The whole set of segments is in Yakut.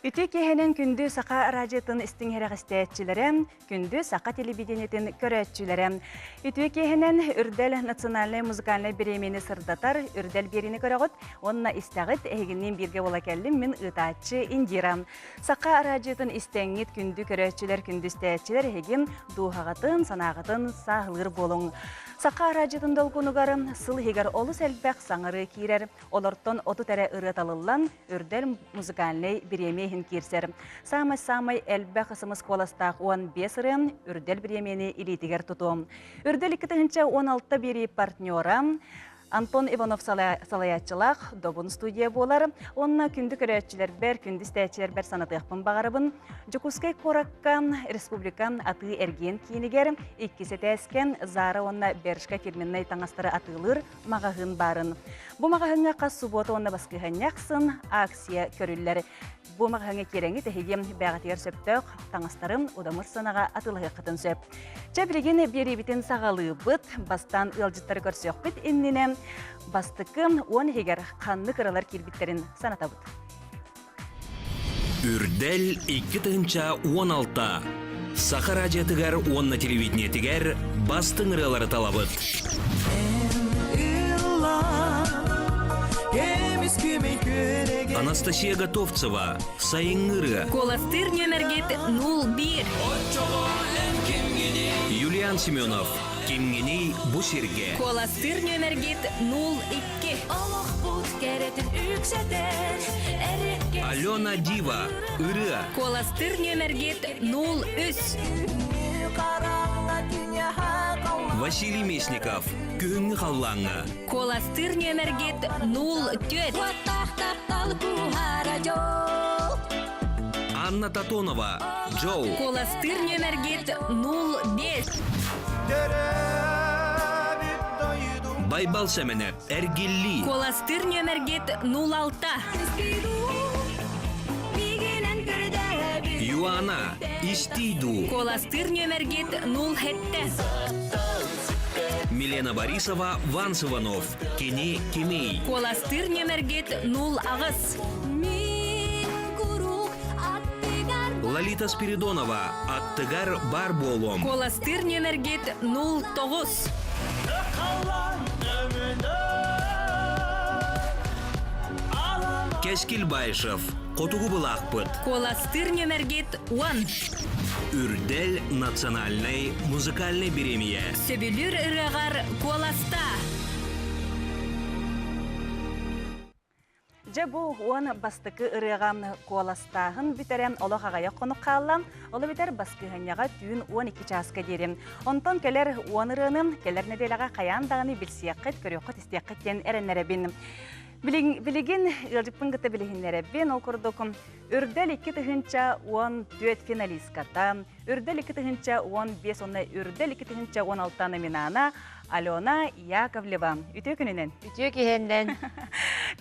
Үтүө киэһэнэн күндү саха радиотын истиҥ иһирэҕистээччилэрэ, күндү саха телевидениетин көрөөччүлэрэ. Үтүө киэһэнэн Үрдэл национальнай музыкальнай бириэмийэни сырдатар Үрдэл биэриини көрөҕүт уонна истэҕит. Эһигинниин бииргэ буола кэллим мин ыытааччы Индира. Саха араадьыйатын истэҥҥит күндү көрөөччүлэр, күндү истээччилэр эһиги дууһаҕытын, санааҕытын сааһылыыр буолуҥ. Саха араадьыйатын долгунугар сыл иһигэр олус элбэх саҥарыы киирэр. Олортон 30 эрэ ырыа талыллан, Үрдэл музыкальнай бириэмийэ иһин киирсэр. Саамай-саамай элбэх СМС куоластаах 15 ырыа Үрдэл бириэмийэни илиитигэр тутуо. Үрдэл 2016 биэрии партнера Антон Иванов салайааччылаах Добун студия буолар. Уонна күндү көрөөччүлэрбэр, күндү истээччилэрбэр санатыахпын баҕарабын. Дьокуускай куоракка республика атыы-эргиэн киинигэр иккис этээскэ Зара уонна Бершка фирменнай таҥастары атыылыыр маҕаһыын баарын. Бу маҕаһыыҥҥа хас субуота уонна баскыһыанньа ахсын акция көрүллэр. Бу маҕаһыыҥҥа киирэҥҥит эһиги бэйэҕитигэр сөптөөх таҥастарын удамыр сыанаҕа атыылаһыаххытын сөп. Чэ, билигин биэриибитин саҕалыыбыт. Бастаан ыалдьыттары көрсүөхпүт иннинэ бастакы 10 иһигэр ханнык ыралар киирбиттэрин санатабыт. Үрдэл 2016 Саха радиотыгар уонна телевидениетигэр бастыҥ ырыалары талабыт. Анастасия Готовцева Сайыҥҥы ырыа. Куоластыыр нүөмэргит 01. Юлиан Семенов Кимҥиний бу сиргэ. Куоластыыр нүөмэргит 02. Олохпут кэрэтин үксэтэр Алена Дива Ырыа. Куоластыыр нүөмэргит 03. Василий Местников Күһүҥҥү халлааҥҥа. Куоластыыр нүөмэргит 04. Анна Татонова, Джоу. Куоластыыр нүөмэргит 05. Байбал Сэмэнэп, Эргиллии. Куоластыыр нүөмэргит 06. Юана, Истий дуу. Куоластыыр нүөмэргит 07. Милена Борисова, Ванс Иванов, Кини кимий? Куоластыыр нүөмэргит 08. Лолита Спиридонова, Аттыгар бар буолуом. Куоластыыр нүөмэргит 09. Кэскил Баишев, Хотугу былаахпыт. Куоластыыр нүөмэргит 10. Үрдэл национальнай музыкальнай бириэмийэ. Сөбүлүүр ырыаҕар куоласта! Дьэ бу уон бастакы ырыаҕа куоластааһын бүтэрэн олох аҕыйах хонук хаалла. Ол эбэтэр баскыһыанньаҕа түүн 12 чааска диэри. Онтон кэлэр уон ырыаны кэлэр нэдиэлэҕэ хайаан даҕаны билсиэххит, көрүөххүт-истиэххит диэн эрэннэрэбин. Билигин ыалдьыппын кытта билиһиннэрэбин. Ол курдук Үрдэл 2014 финалистката, Үрдэл 2015 уонна Үрдэл 2016 номинана Алена Яковлева. Үтүө күнүнэн! Үтүө киһиннэн!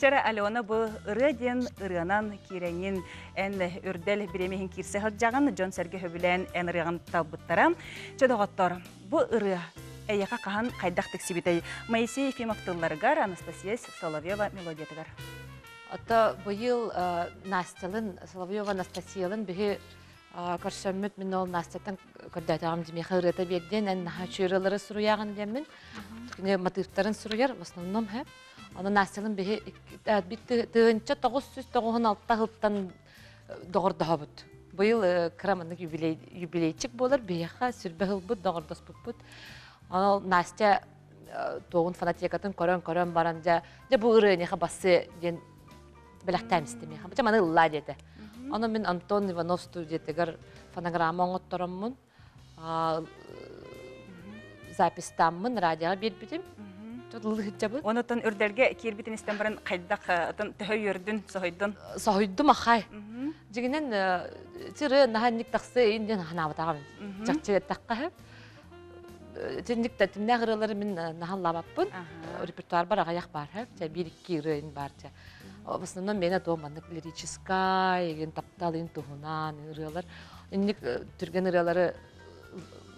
Чара Алена бу ырыа диэн ырыанан киирэҥин эн Үрдэл бириэмиһин киирсэ сылдьаҕын, дьон-сэргэ сөбүлээн эн ырыаҕын талбыттара. Чэ доҕоттор, бу ырыа эйиэхэ хаһан хайдах тиксибитэй? Моисей Ефимов тылларыгар, Анастасия Соловьева мелодиятыгар. Ото быйыл Настялын, Соловьева Анастасиялын биһи көрсөммүт мин ол Настяттан көрдөөтөҕүм димиэхэ ырыата биэрдиэн эн наһаа үчүгэй ырыалары суруйаҕын диэммин кини мотивтарын суруйар в основном һэ ону Настялын биһи 1996 сылтан доҕордоһобут быйыл кыра маннык юбилей юбилейчик буолар биһиэхэ сүрбэ ылбыт доҕордоспуппут ол Настя туоҕун фанатекатын көрөн-көрөн баран дьэ дьэ бу ырыаныха бассы диэн бэлэхтээн истим миэхэ маны ыллаа диэтэ ону мин Антон Иванов студиятыгар фонограмма оҥоттороммун запистааммын радиоҕа биэрбитим Лыһыддьабыт. Онутун үрдэлгэ киирбитин истэн баран хайдах төһө үөрдүн, соһуйдун? Соһуйдум ахай. Дьигинэн тиры наһанник тахсы ин диэн ханаабатаҕым. Чахчы эттэххэ Итинник да тимнээх ырыалары мин наһаллаабаппын. Репертуарбар аҕыйах баар, чэ биир-икки ырыа баар чэ. В основном миэнэ туом маннык лирическай, игин таптал ин туһунан ырыалар. Инник түргэн ырыалары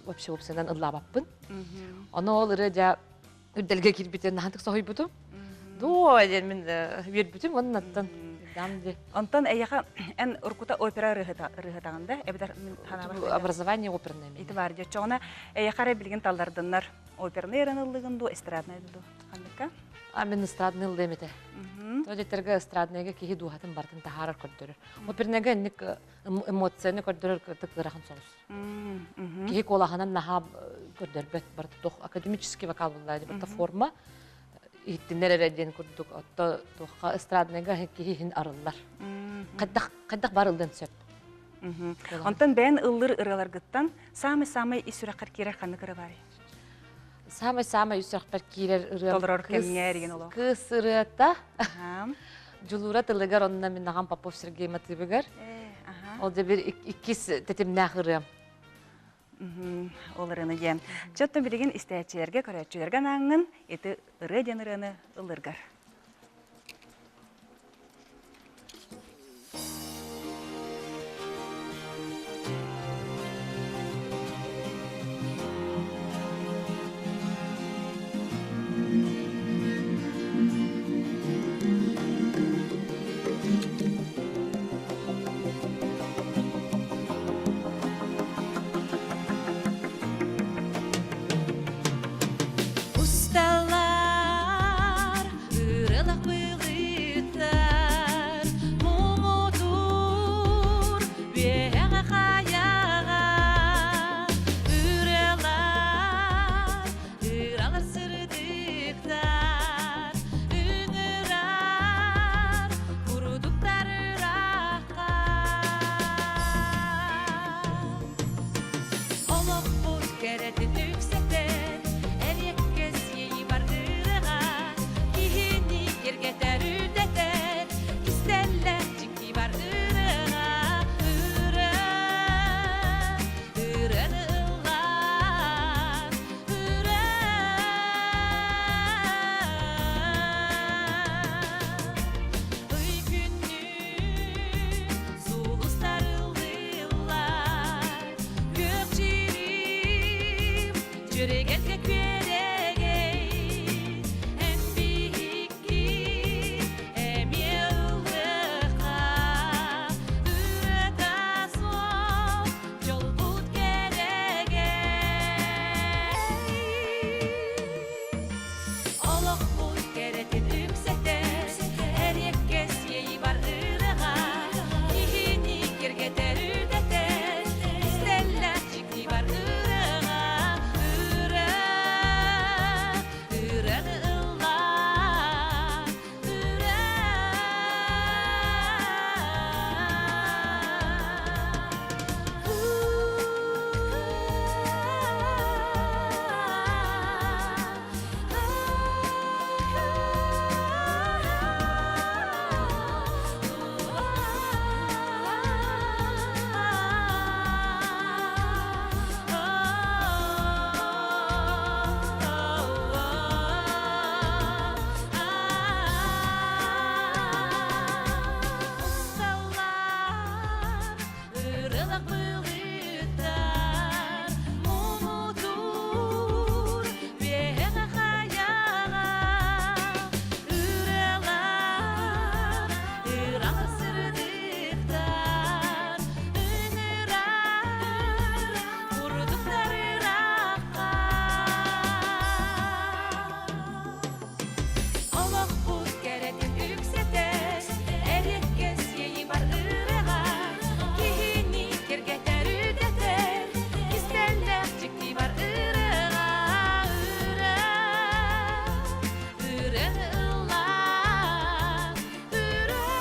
вообще уопсайынан ыллаабаппын. Ону ол ырыа дьэ үрдэлгэ киирбитин наһантык соһуйбутум. Доо диэн мин үөрбүтүм оннаттан. Сүрдэм ди. Онтон эйиэхэ эн уруккута опера ырыаһытаҕын да эбэтэр ханаабар Образование оперное Ити баар дьоччоҕуна эйиэхэ эрэ билигин таллардыннар оперный ырыаны ыллыгын дуу, эстрадный дуу ханныкка? А мен эстрадный ыллыам этэ. То дьэтэргэ эстрадныйга киһи дууһатын бартын таһаарар көрдөрөр. Оперныйга инник эмоцияны көрдөрөр кытык ыарахан соҕус. Киһи куолаһынан наһаа көрдөрбөт барыта туох академический вокал буллаа барыта форма иһиттиннэр эрэ диэн курдук отто туохха эстрадныйга киһи иһин арыллар. Хайдах хайдах бар ыллыан сөп. Онтон бэйэн ыллыр ырыаларгыттан самый-самый ис сүрэххэр киирэр ханнык ырыа баарый? Самый-самый ис сүрэхпэр киирэр ырыам Толорор кэмҥэ эригин олох. Кыыс ырыата. Дьулуура тылыгар онно мин аҕам Попов Сергей матыыбыгар. Ол дьэ бир иккис тэтимнээх ырыам. Ол ырыаны диэн. Чөттөн билигин истээччилэргэ, көрөөччүлэргэ анааңҥын ити ырыа диэн ырыаны ыллыргар. Усталар ырылах былыттар муҥутуур үөһэҕэ хайаҕа ырыалар ыралар сырдыктар ыҥырар курдуктар ыраахха Олохпут кэрэтин үксэтэн, эриэккэс иэйии бар ырыаҕа, киһини киэргэтэр үрдэтэр, кистэллээх дьикти бар ырыаҕа, ырыа, ырыаны ыллаан, ырыа. Ый күннүү сулустар ыллыыллар, күөх чирим дьүрэгэлгэ күөрэгэй, эн биһикки эмиэ ыллыахха, ырыата суох дьолбут кэрэгэй. Олохпут кэрэтин үксэтэр, эриэккэс иэйии бар ырыаҕа, киһини киэргэтэр үрдэтэр, кистэллээх дьикти бар ырыаҕа, ырыа, ырыаны ыллаа, ырыа. Усталлар ырылах былыттар муҥутуур үөһэҕэ хайаҕа ырыалар ыралар сырдыктар ыҥырар курдуктар ыраахха Олохпут кэрэтин үксэтэр, эриэккэс иэйии бар ырыаҕа, киһини киэргэтэр үрдэтэр, кистэллээх дьикти бар ырыаҕа, ырыа, ырыаны ыллаа, ырыа.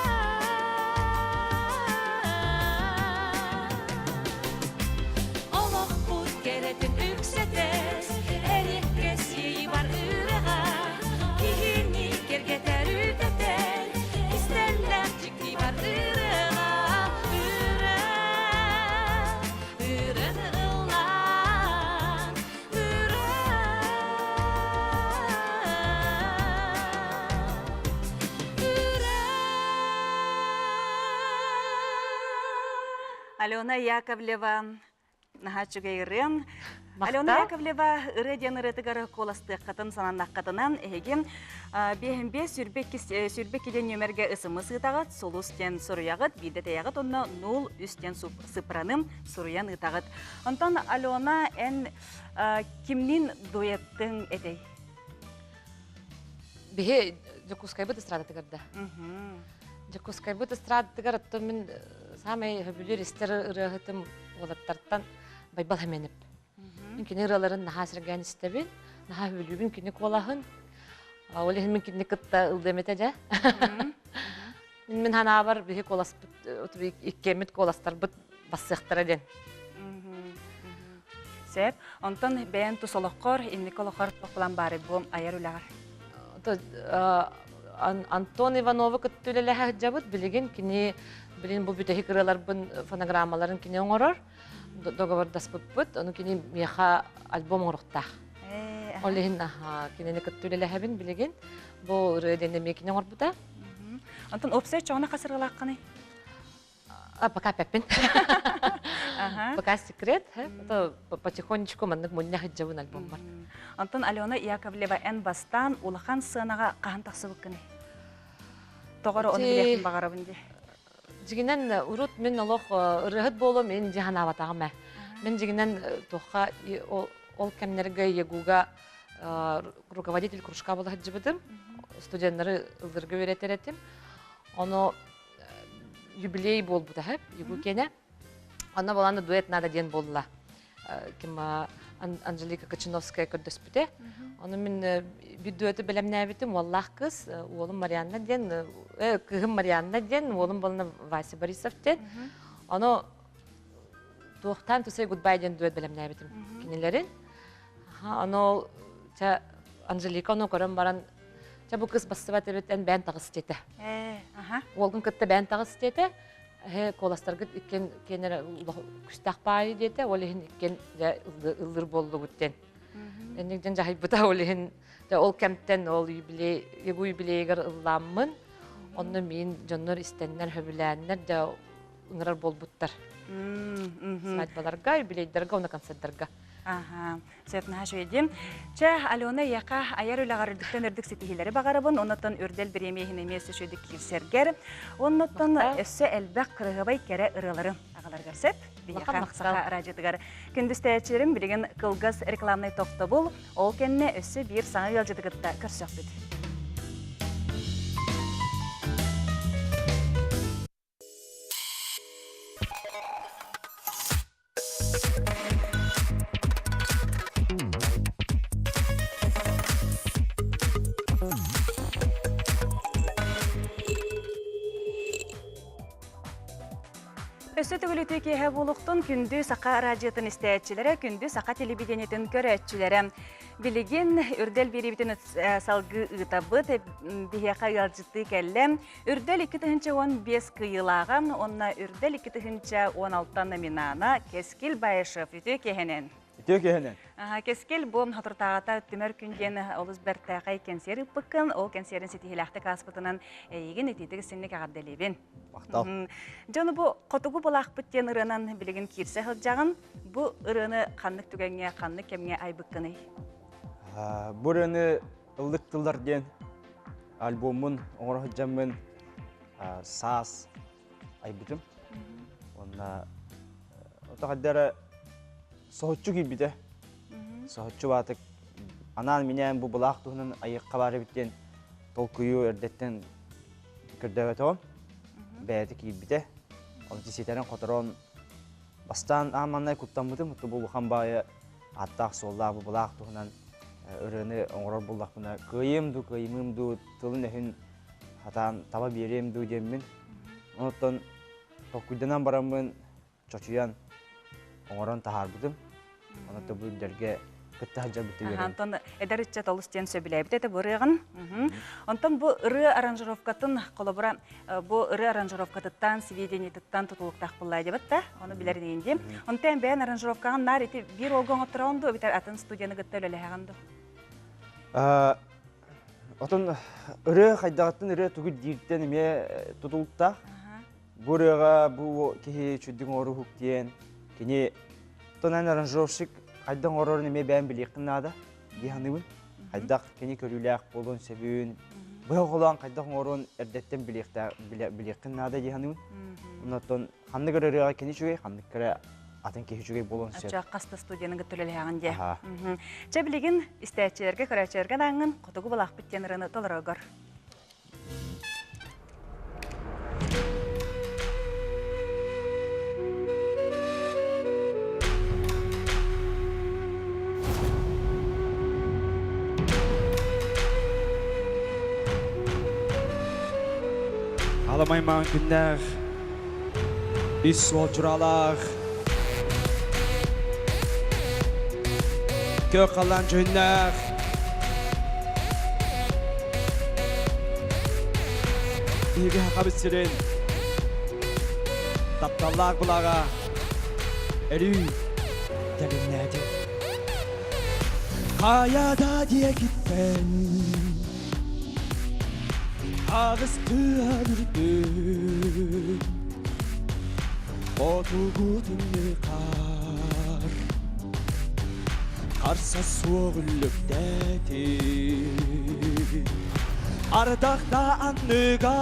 Олохпут кэрэтин үксэтэр, эриэккэс иэйии бар ырыаҕа, киһини киэргэтэр үрдэтэр, кистэллээх дьикти бар ырыаҕа, ырыа, ырыаны ыллаан, ырыа. Алена Яковлева наһаа үчүгэй ырыам. Алена Яковлева ырыа диэн ырыатыгар куоластыаххытын сананнаххытынан эһиги биэһин биэс сүрбэ килиэн нүөмэргэ ысымы сыытаҕыт, сулус диэн суруйаҕыт, биирдэ тэйэҕит онно 0-3 диэн сыпраным суруйан ыытаҕыт. Онтон Алена эн кимнин дуэттыҥ этэй? Биһи Дьокуускайбыт эстрадатыгар да. Дьокуускайбыт эстрадатыгар оттон мин саамай сөбүлүүр истэр ырыаһытым уолаттартан Байбал Хэмэнэп. Мин кини ырыаларын наһаа сэргээн истэбин, наһаа сөбүлүүбүн кини куолаһын. Ол иһин мин кинини кытта ылдыам этэ дьэ. Мин ханаабар биһи куоласпыт, иккиэммит куоластарбыт бассыахтара диэн. Сөп. Онтон бэйэн тус олоххор, инники олоххор туох баары бу айар үлэҕэр? Антон Ивановы кытта үлэлэһэ сылдьабыт. Билигин кини билин бу бүтэһик ырыаларбын фонограммаларын кини оҥорор. Договордаспыппыт. Ону кини миэхэ альбом оҥоруохтаах. Ол иһин кинини кытта үлэлэһэбин билигин. Бу ырыа диэн эмиэ кини оҥорбута. Онтон уопсай чоҕуна хас ырыалааххыный? А, пока пеппин. Пока секрет. Это потихонечку маннык мунньа сылдьабын альбоммар. Онтон Алена Яковлева эн бастаан улахан сыанаҕа хаһан тахсыбыккыный? Тоҕо ону билиэхпин баҕарабын дии. Дьигинэн урут мин олох ырыаһыт буолуом ин дии санаабатаҕым ээ. Мин дьигинэн туохха ол кэмнэргэ ЕГУга руководитель кружка буола сылдьыбытым. Студеннары ыллырга үөрэтэр этим. Ону юбилей буолбута һэ Егукене. Онно болан дуэт надо диэн буолла. Ким Анжелика Кочиновская көрдөспүтэ. Ону мин bir дуэты бэлэмнээбитим уоллаах кыз, уолум Марианна диэн, кыһым Марианна диэн, уолум болна Вася Борисов диэн. Ону туохтаан to say goodbye диэн дуэт бэлэмнээбитим кинилэрин. Ону Анжелика ону көрөн баран Чэ бу кыс бассыбат эбит эн бээн таҕыс диэтэ. Уолгун кытта бээн таҕыс диэтэ. Эһэ куоластаргыт иккиэн киэнэрэ күстээх баайы диэтэ. Ол иһин иккиэн дьэ ыллыр буоллугут диэн. Энник дьэн дьаһайбыта ол иһин дьэ ол кэмтэн ол юбилей егу юбилейыгар ыллааммын. Онно миин дьоннор истэннэр хөбүлээннэр дьэ ыҥырар буолбуттар. Свадьбаларга, юбилейдарга, уонна концерттарга. Аха. Сөп наһаа үчүгэй Чэ, Алена эйиэхэ айар үлэҕэр үрдүктэн үрдүк ситиһиилэри баҕарабын. Оннуттан үрдэл бириэмийэ иһин эмиэ өссө үчүгэйдик киирсэргэр. Оннуттан өссө элбэх кырыһыбай кэрэ ырыалары аҕаларгар сөп. Биһиэхэ Саха радиотыгар күндүстээччилэрим билигин кылгас рекламнай тохтобул, ол кэннэ өссө биир саҥа ыалдьыты кытта көрсөхпүт. Өссө төгүл киэһэ буолуохтун күндү саха радиотын истээччилэрэ, күндү саха телевидениетин көрөөччүлэрэ. Билигин Үрдэл биэриибитин салгыы ыытабыт. Биһиэхэ ыалдьыттыы кэллэ. Үрдэл 2015 кыайыылааҕа уонна Үрдэл 2016 номинана Кэскил Баишев үтүө киэһэнэн. Үтүө киэһэнэн. Кэскил бу соторутааҕыта Түмэр күн диэн олус бэртээхэй кэнсиэр ыыппыккын, ол кэнсиэрин ситиһиилээхтик ааспытынан эйигин итиитик истиҥник эҕэрдэлиибин. Махтал. Дьону бу Хотугу былаахпыт диэн ырыанан билигин киирсэ сылдьаҕын. Бу ырыаны ханнык түгэҥҥэ, ханнык кэмҥэ айбыккыный? Бу ырыаны Ыллык тыллар диэн альбоммун оҥоро сылдьаммын саас айбытым. Уонна ото хайда эрэ соһуччу киирбитэ. Соһуччу баатык анаан минээн бу былаах туһунан айыахха баар эбит диэн толкуйу эрдэттэн көрдөөбөтөҕүм. Бэйэтэ киирбитэ. Оны ситэрэн-хоторон бастаан аан маҥнай куттаммытым. Бу улахан баайы ааттаах-суоллаах бу былаах туһунан ырыаны оҥорор буоллахпына кыайыам дуу, кыайымыам дуу, тылын-өһүн хатаан таба биэриэм дуу диэммин. Онтон толкуйданан бараммын чочуйан оҥорон таһаарбытым. Онон бу үрдэргэ кытта сылдьарбыт үөрэн. Онтон эдэр ыччат олус диэн сөбүлээбит этэ бу ырыаҕын. Онтон бу ырыа аранжировкатын холобура бу ырыа аранжировкатыттан, сведениетыттан тутулуктаах буолла диэбит да, ону билэр инигин дии. Онтон бэйэн аранжировкаҕын наар ити биир уолга оҥоттороҕун дуу, эбэтэр атын студияны кытта үлэлэһэҕин дуу? Отон ырыа хайдаҕыттан ырыа тугу дииртэн эмиэ тутулуктаах. Бу ырыаҕа бу киһи чүддүҥ оруһук диэн кини тонан аранжировщик хайдах оҥорорун эмиэ бэйэм билиэххин наада дии саныыбын. Хайдах кини көрүүлээх буолуон сөбүн, быһа холоон хайдах оҥоруон эрдэттэн билиэххин наада дии саныыбын. Оннуттан ханнык эрэ ырыаҕа кини үчүгэй, ханнык эрэ атын киһи үчүгэй буолуон сөп. Оччо хаста студияны кытта үлэлэһэҕин дии. Чэ билигин истээччилэргэ, көрөөччүлэргэ дааҥҥын хотугу былаахпыт диэн ырыаны толорогор. Аламай маҥан күннээх, ис суол чураалаах, көх халлаан дьүһүннээх, Биһиги Сахабыт сирин тапталлаах былааҕа өрүү тэлимнээтин. Хайа да диэкиттэн аҕыс тыа үрдүн хотугу тымныы хаар Харса суох үллүктээтин Ардахта анныгар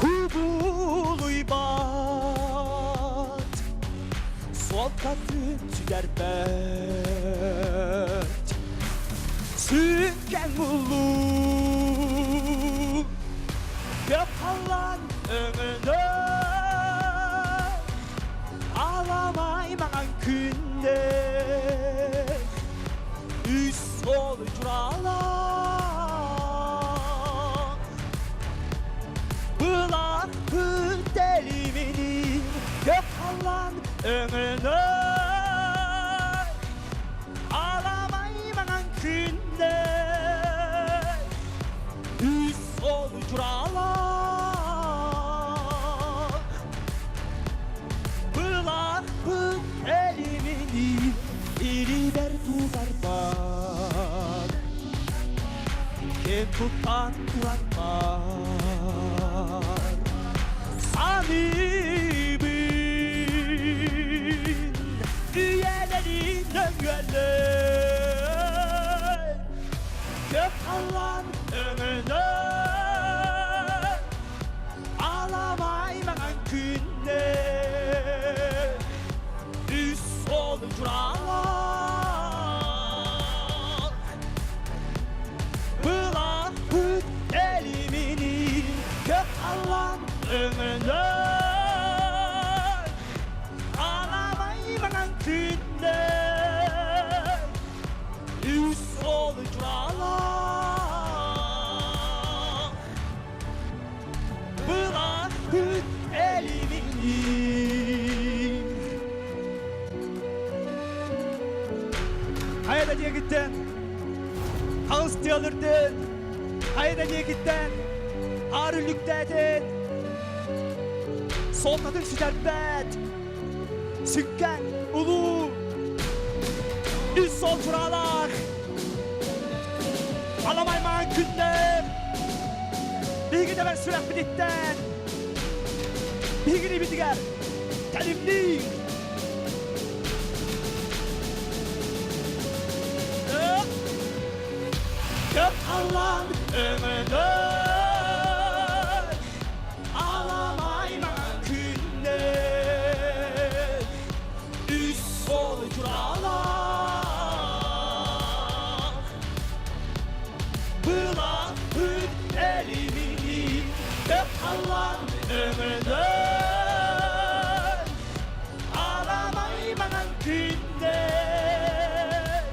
Кубулуйбат Суолтатын сүтэрбэт Сүҥкэҥ улуу Көп халлаан өҥөнө Аламай маҥан күннэр Үс суолу дьуралаах Былаахпыт тэлиминин Көп халлаан өҥөнөр Аламай маҥан күннэр Үс суолу дьуралаах Былаахпыт элиминии илиибэр тутарбар Ким туттан турарбар Саныыбын үйэлэрин өҥөлөр Көп халлаан өҥөнөр Аламай маҥан күннэр үс суолу дьуралаах Былаахпыт элиминин көп халлаан өҥөнөр Аламай маҥан күннэр үс суолу дьуралаах Былаахпыт элиминин Хайа да диэкиттэн хаҕыс тыал үрдүн, хайа да диэкиттэн хаар үллүктээтин, суолтатын сүтэрбэт, сүккэн улуу үс суол чураалаах Аламай маҥан күннэр биһиги тэбэр сүрэхпититтэн биһигини битигэр кэлимниир. Көп халлаан өҥөнөр аламай маҥан күннэр үс суол дьуралаах Былаахпыт элиминии көп халлаан өҥөнөр Аламай маҥан күннэр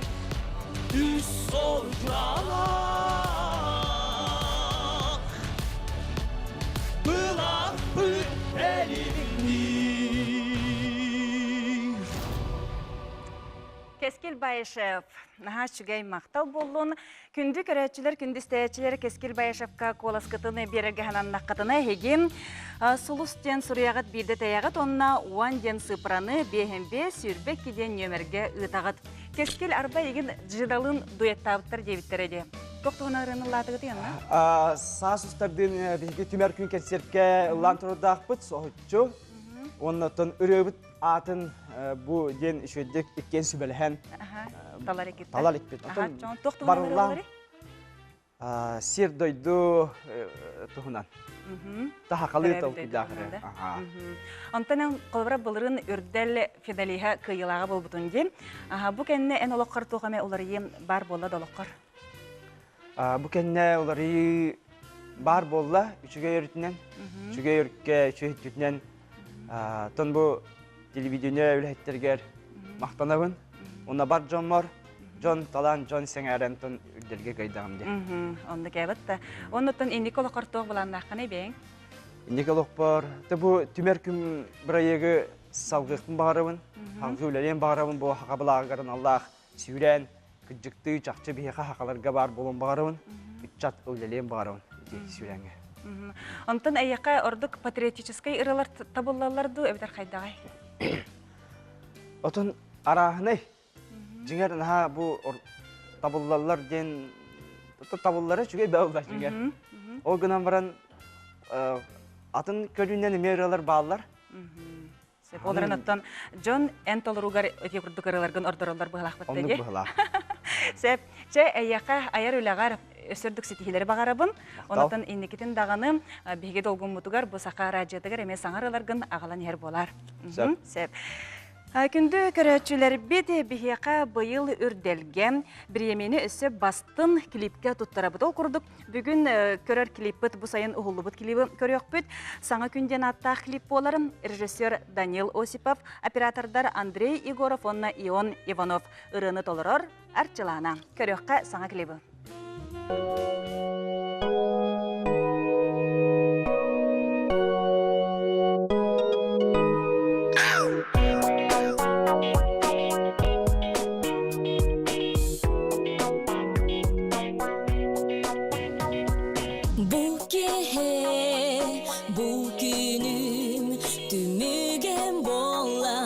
үс суол дьуралаах Былаахпыт элиминии Кэскил Баишев наһаа үчүгэй махтал буоллун. Күндү көрөөччүлэр, күндү истээччилэр Кэскил Баишевка куоласкытын биэрэргэ сананнаххытына эһиги Сулус диэн суруйаҕыт биирдэ тэйэҕит уонна уон диэн сыыппараны биэһин биэс 22 диэн нүөмэргэ ыытаҕыт. Кэскил арба игин джидалын дуэттаабыттар диэбиттэрэ дии. Туох туһунан ырыаны ыллаатыгыт янна? Саас устардыын биһиги түмэр күн концертке ыллаан турардаахпыт соһуччу. Оннотон ырыабыт аатын бу диэн үчүгэйдик иккиэн сүбэлэһэн талар иккит. Талар икпит. Туох туһунан Сир дойду туһунан. Таһақалыы толкуйдаах эрэ. Онтон эн холобура былырын үрдэл финалиһа кыайыылааҕа буолбутун диэн. Бу кэннэ эн олоххор туох эмэ уларыйыы баар буолла да олоххор? Бу кэннэ уларыйыы баар буолла үчүгэй өрүтүнэн. Үчүгэй өрүккэ, үчүгэй өттүнэн. Тон бу телевидение үлэһиттэригэр махтанабын. Уонна бар дьоммор дьон талаан дьон сэҥээрэн тон үрдэлгэ кыайдаҕым диэн. Оннук эбит да. Оннуттан инники олоххор туох былааннааххыный бэйэҥ? Инники олохпор ты бу түмэр күн бырайыагы салгыахпын баҕарабын. Салгыы үлэлиэн баҕарабын бу хаха былааҕыгар аналлаах сүүрээн кырдьыктыы чахчы биһиэхэ хахаларга баар буолуон баҕарабын. Ыччат үлэлиэн баҕарабын ити сүүрээҥҥэ. Онтон эйиэхэ ордук патриотическай ырыалар табыллаллар дуу эбэтэр хайдаҕай? Отон арааһынай Дьиҥэр наһаа бу табыллаллар диэн табыллара үчүгэй бааллар дьиҥэр. Ол гынан баран атын көрүүнэн эмиэ ырыалар бааллар. Сөп. Ол эрэн оттон дьон эн толоругар ити курдук ырыаларгын ордороллор быһалаахпыт Оннук дии. быһалаах. Сөп. Чэ, эйиэхэ айар үлэҕэр өссө үрдүк ситиһиилэри баҕарабын. Махтал. Онотон инникитин даҕаны биһиги долгуммутугар бу саха араадьыйатыгар эмиэ саҥа ырыаларгын аҕалан иһэр буолаар. Сөп. Сөп. Күндү көрөөччүлэрбит, биһиэхэ быйыл үрдэлгэ бириэмийэни өссө бастын клипкэ туттарабыт. Ол курдук, бүгүн көрөр клиппит бу сайын уһуллубут клибы көрүөхпүт. Саҥа күн диэн ааттаах клип буолар. Режиссер Данил Осипов, оператордар Андрей Егоров уонна Ион Иванов ырыаны толорор Арчылаана. Көрүөххэ саҥа клибы. Бу киһи, бу күнүм түмүгэн буолла,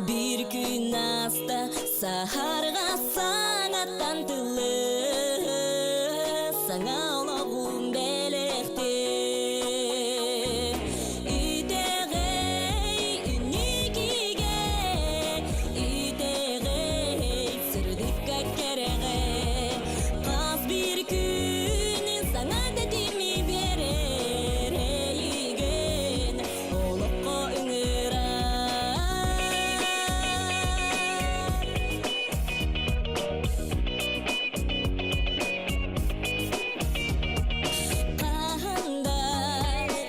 биир күн ааста Саһарга саҥаттан тылы саҥа олоҕум бэлэхтээ. Итэҕэй инникигэ, итэҕэй сырдыкка кэрэҕэ. Хас биир күн саҥа тэтими биэрэр эйигин олоххо ыҥырар. Хаһан да,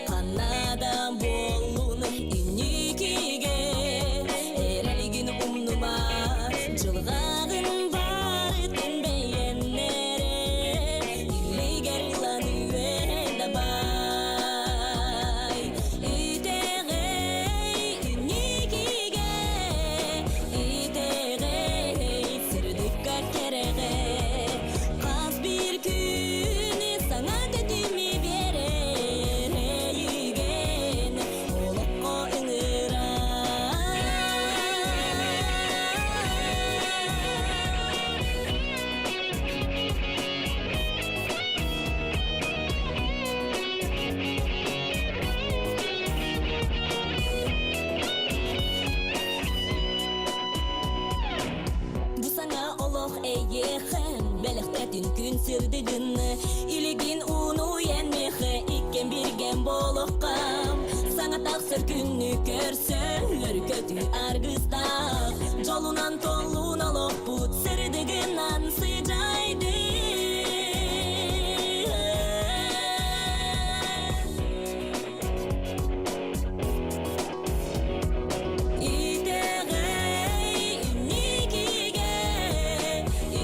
ханна да буоллун инникигэ эрэлгин умнума, дьылҕаҕын барытын бэйэннэрэ, илигэр ылан үөрэ да бай. Итэҕэй инникигэ, итэҕэй сырдыкка кэрэҕэ, хас биир күнү саҥа тэтими биэрэр эйигин олоххо ыҥырар. Бу саҥа олох эйиэхэ бэлэхтэтин күн сырдыгын Илигин ууну миэхэ иккэн биргэн болохха Саҥа тахсар күннү көрсөн үөр-көтүү аргыстаах Дьолунан толлун олохпут сырдыгынан сыдьайды Итэҕэй инникигэ,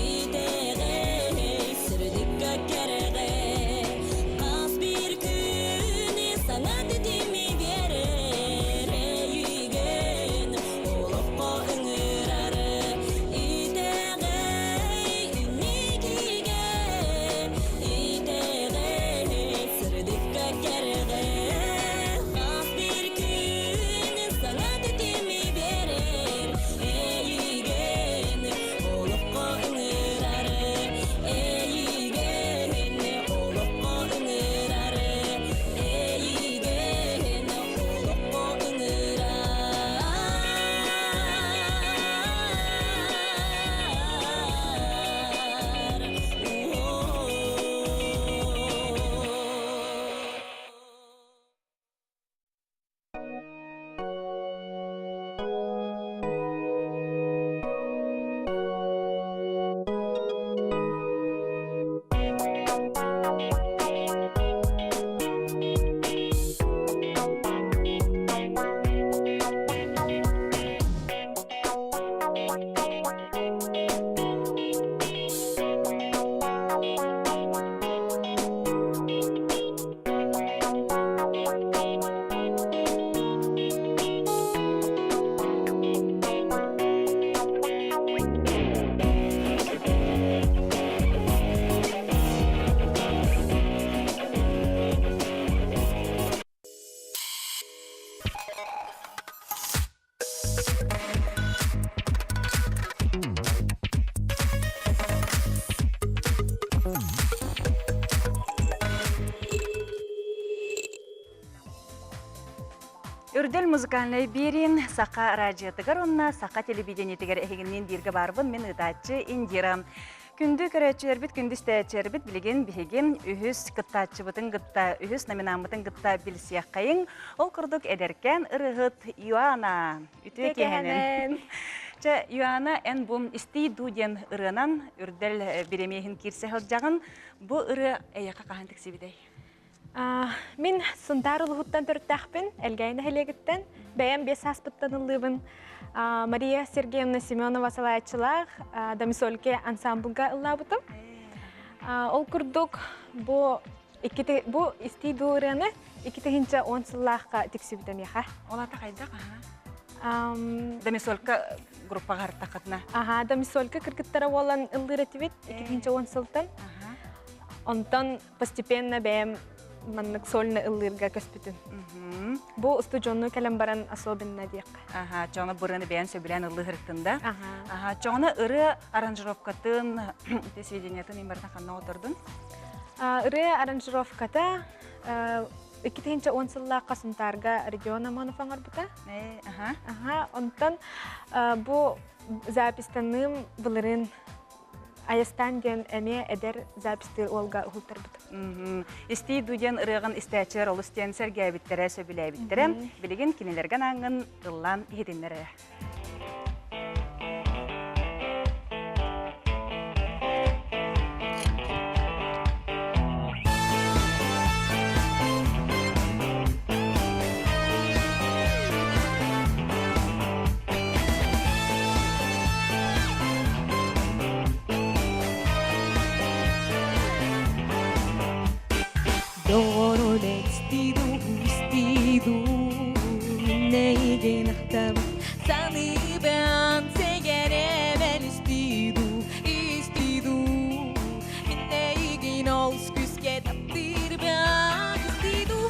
итэҕэй сырдыкка кэрэҕэ, хас биир күнү саҥа тэтими биэрэр эйигин олоххо ыҥырар. Итэҕэй инникигэ. Үрдэл музыкальнай биэриин Саха радиотыгар уонна Саха телевидениетигэр эһигинниин бииргэ баарбын мин ыытааччы Индира. Күндү көрөөччүлэрбит, күндү истээччилэрбит билигин биһиги үһүс кыттааччыбытын кытта, үһүс номинаммытын кытта билсиэххэйиҥ. Ол курдук эдэркээн ырыһыт Иоанна. Үтүө киэһэнэн. Чэ, Иоанна, эн бу истии дуу диэн ырыанан үрдэл бириэмийэһин киирсэ сылдьаҕын. Бу ырыа эйиэхэ хаһан тиксибитэй? Мин Сунтаар улууһуттан төрүттээхпин, Элгээйи нэһилиэгиттэн. Бэйэм биэс сааспыттан ыллыыбын. Мария Сергеевна Семенова салайааччылаах Домисольке ансамблга ыллаабытым. Ол курдук бу бу истии дуу ырыаны 2010 сыллаахха тиксибитэ миэхэ. Ол ата хайдах? Домисолька группаҕа хартаххытына. Аха, Домисолька кыргыттара буолан ыллыыр этибит 2010 сылтан. Онтон постепенно бэйэм маннык сольно ыллыырга көспүтүм. Бу устудьуоннуу кэлэн баран особенно диэххэ. Аха, чоҥо бырыны бэйэн сөбүлээн ыллыырыттын да. Аха, чоҥоно ырыа аранжировкатын, ити сведениятын имбарта ханна отордун? Ырыа аранжировката 2010 сыллаахха Сунтаарга Родион Амонов оҥорбута. Аха. Аха, онтон бу запистаныым былырыын Айастаан диэн эмиэ эдэр запистыыр уолга уһултарбытым. Истии дуу диэн ырыаҕын истээччилэр олус диэн сэргээбиттэрэ, сөбүлээбиттэрэ. Билигин кинилэргэ анаангын ыллаан иһитиннэрэ. Доҕорун истиду, истиду, миннэйигин ахтабын саныыбын сэгэребен истиду, истиду, миннэйигин олус күүскэ таптыырбын истиду,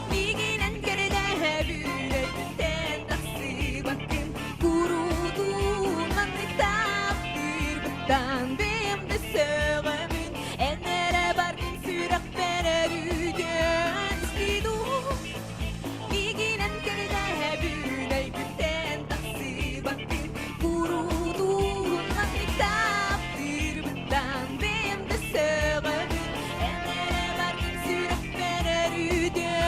миигинэн көрдөһөбүн өйбүттэн тахсыбаккын куруутун маннык таптыырбыттан бэйэм да сөҕөбүн эн эрэ баргын сүрэхпэр өрүтэн истиду миигинэн көрдөһөбүн өйбүттэн тахсыбаккын куруутун маннык таптыырбыттан бэйэм да сөҕөбүн эн эрэ баргын сүрэхпэр өрүтэн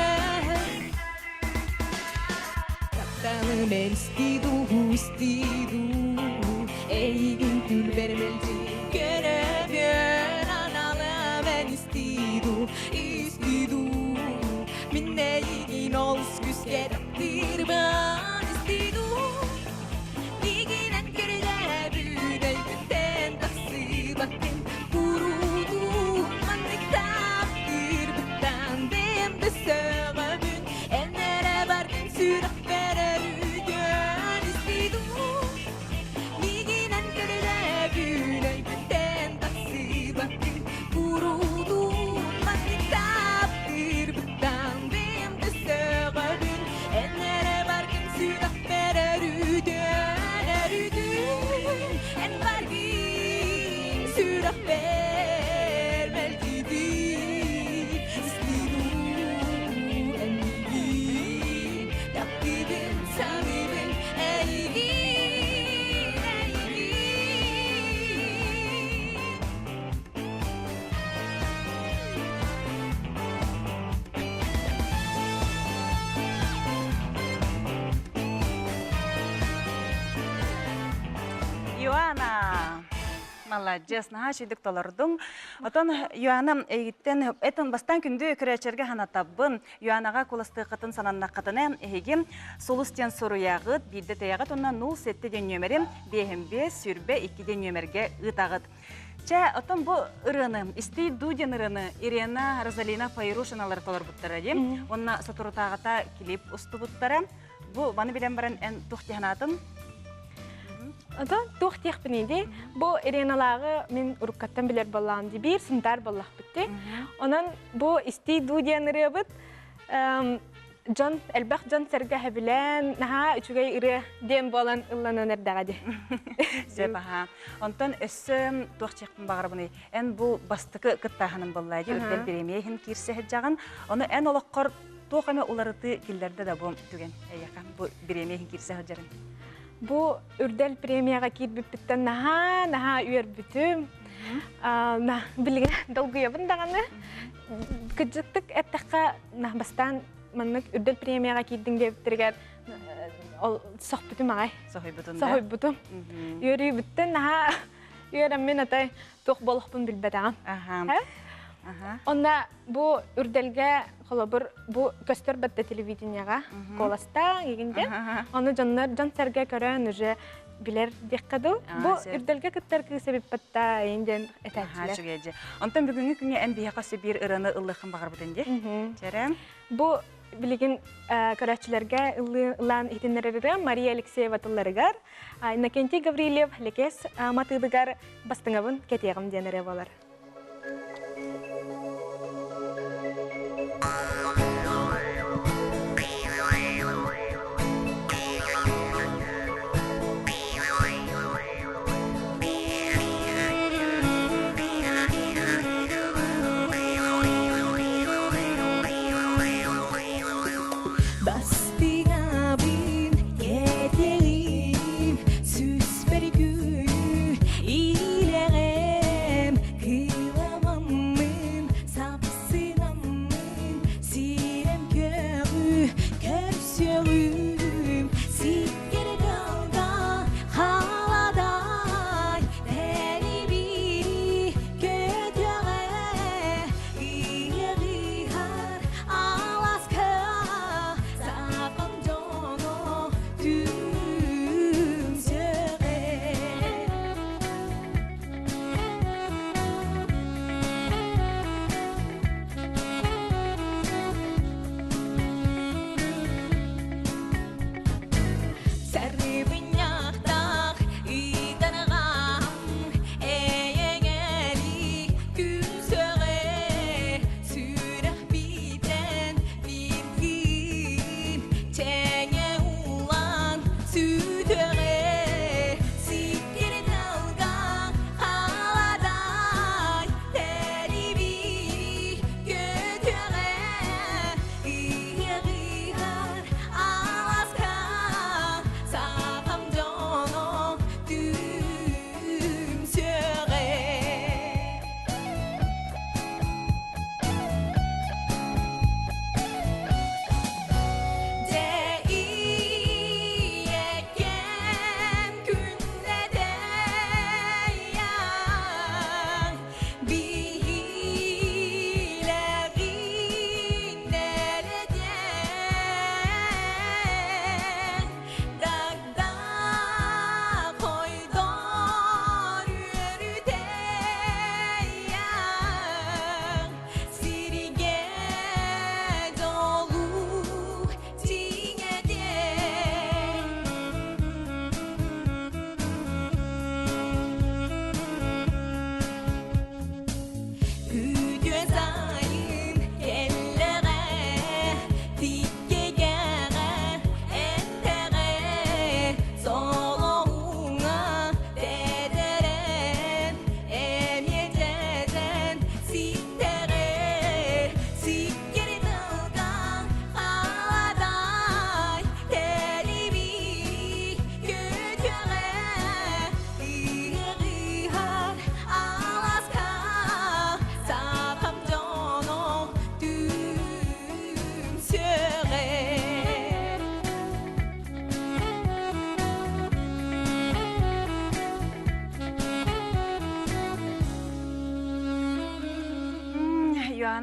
Тапталым истиду, истиду, эйигин күлбэр мэлдьи көрөбүн аналым эн истиду, истиду, мин эйигин олус күүскэ таптыырбын истиду, миигинэн көрүлэбүн өйбүттэн тахсыбаккын куруутун маннык таптыырбыттан бэйэм да сөҕөбүн Эн эрэ баргын сүрэхпэр өрүтэн истиду Миигинэн көрүлэбүн өйбүттэн тахсыбаккын Куруутун маннык таптыырбыттан бэйэм да сөҕөбүн Эн эрэ баргын сүрэхпэр өрүтэн өрүтүн Эн баргын сүрэхпэр мэлдьитин истиду. Маладьыас, наһаа үчүгдүк толордуҥ. Отон Юана эйигиттэн этин бастаан күндү көрөөччүлэргэ санатабын. Юанаҕа куластыаххытын сананнаххытына эһиги Сулус диэн суруйаҕыт, биирдэ тэйэҕит уонна 07 диэн нүөмэри 55 22 диэн нүөмэргэ ыытаҕыт. Чэ, оттон бу ырыаны, Истий дуу диэн ырыаны Ирена, Розалина Файрушиналары толорбуттара дии. Уонна соторутааҕыта клип устубуттара. Бу маны билэн баран эн туох дии санаатым? Ото туох диэхпиний дии. Бу Иреналааҕы мин уруккаттан билэр буоллаҕым дии. Биир сунтаар буоллахпыт дии. Онон бу Истий дуу диэн ырыабыт дьон элбэх дьон сэргэ сөбүлээн наһаа үчүгэй ырыа диэн буолан ылланан эрдэҕэ дии. Сөп аһаа. Онтон өссө туох диэхпин баҕарабыный? Эн бу бастакы кыттааһыным буолла дии, үрдэл бириэмийэ иһин киирсэ сылдьаҕын. Ону эн олоххор туох эмэ уларытыы киллэрдэ да бу түгэн эйиэхэ бу бириэмийэ иһин киирсэ сылдьарыҥ? Бу үрдэл премияҕа киирбиппиттэн наһаа наһаа үөрбүтүм. Билигин долгуйабын даҕаны. Кыдьыктык эттэххэ, бастаан маннык үрдэл премияҕа киирдиҥ диэбиттэригэр ол сохпутум аҕай. Соһуйбутун да? Соһуйбутум. Үөрүүбүттэн наһаа үөрэммин атай туох болохпун билбэтэҕим. Онно бу үрдэлгэ холобур бу көстөр батта телевидениеҕа куоластаан игин диэн. Ону дьоннор дьон-сэргэ көрөн уже билэр диэххэ дуу. Бу үрдэлгэ кыттар кыыс эбиппатта эйин диэн этээччилэр. Онтон бүгүҥҥү күҥҥэ эн биһиэхэ өссө биир ырыаны ыллыаххын баҕарбытын дии. Чэрэ. Бу билигин көрөөччүлэргэ ыллаан иһитиннэрэр Мария Алексеева тылларыгар Иннокентий Гаврильев Лекес матыыбыгар бастыҥабын кэтиэҕим диэн эрэ буолар. Бастыҥабын кэтиэҕим, сүүспэр күнү илэҕэм.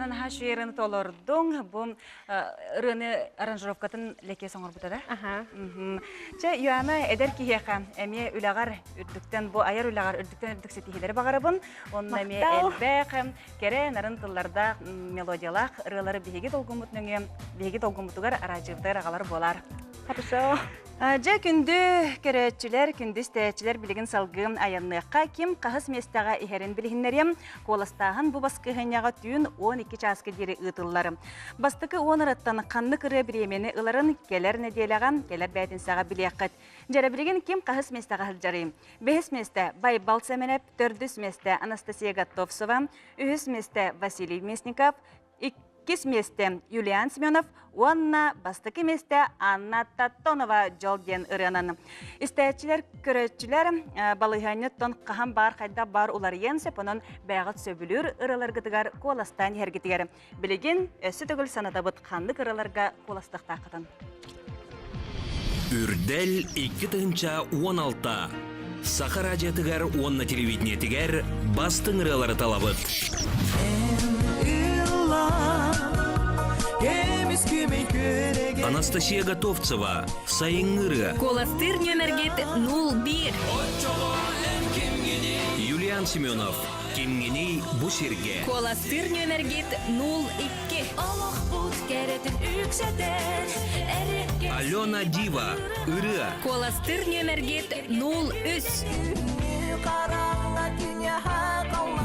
Юана наһаа үчүгэй ырыаны толордуҥ. Бу ырыаны аранжировкатын Лекес оҥорбута да? Аха. Чэ, Юана эдэр киһиэхэ эмиэ үлэҕэр үрдүктэн бу айар үлэҕэр үрдүктэн үрдүк ситиһиилэри баҕарабын. Онно эмиэ элбэх кэрэ нарын тыллардаах мелодиялаах ырыалары биһиги долгуммут нөҥүө биһиги долгуммутугар араадьыйабытыгар аҕалар буолар. Хорошо. Дьэ, күндү көрөөччүлэр, күндү истээччилэр билигин салгыы айанныахха ким хаһыс миэстэҕэ иһэрин билиһиннэриэм. Куоластааһын бу баскыһыанньаҕа түүн 12 чааска диэри ыытыллар. Бастакы уон ырыттан ханнык ырыа бириэмэни ыларын кэлэр нэдиэлэҕэ, кэлэр бээтинсэҕэ билиэххит. Дьэрэ билигин ким хаһыс миэстэҕэ сылдьарый? Бэһис миэстэ Байбал Сэмэнэп, төрдүс миэстэ Анастасия Готовцева, үһүс миэстэ Василий Местников, Иккис миэстэ Юлиан Семенов уонна бастакы миэстэ Анна Таттонова дьол диэн ырыанан. Истээччилэр, көрөөччүлэр балаһыанньаттан хаһан баар хайдах баар уларыйыан сөп, онон бэйэҕит сөбүлүүр ырыаларгытыгар куоластаан иһэргитигэр. Билигин өссө төгүл санатабыт ханнык ырыаларга куоластыахтааххытын. Үрдэл 2016 Саха радиотыгар уонна телевидениетигэр бастыҥ ырыалары талабыт. Анастасия Готовцева «Сайыҥҥы ырыа». Куоластыыр нүөмэргит 01. Юлиан Семенов «Кимҥиний бу сиргэ». Куоластыыр нүөмэргит 02. Олохпут кэрэтин үксэтэр Алена Дива ырыа. Куоластыыр нүөмэргит 03.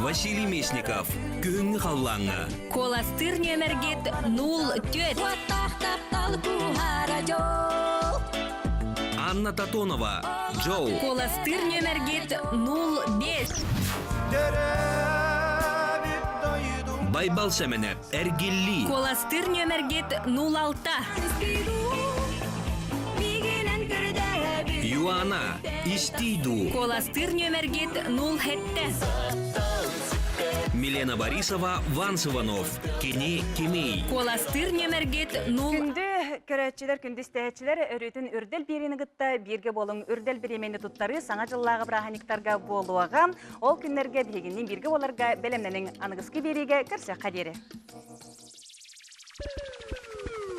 Василий Местников Күһүҥҥү халлааҥҥа. Куоластыыр нүөмэргит 04. Анна Татонова Джоу. Куоластыыр нүөмэргит 05. Байбал Сэмэнэп Эргиллии. Куоластыыр нүөмэргит 06. Юана, истий дуу. Куоластыыр нүөмэргит 07. Милена Борисова, Ван Иванов. Кини кимий? Куоластыыр нүөмэргит 0... Күндү көрөөччүлэр, күндү истээччилэр, өрүүтүн үрдэл биэриини кытта бииргэ буолуҥ. Үрдэл бириэмэни туттарыы саҥа дьыллааҕы бырааһынньыктарга буолуоҕа. Ол күннэргэ биһигинниин бииргэ буоларга бэлэмнэниҥ. Аныгыскы биэриигэ көрсүөххэ диэри.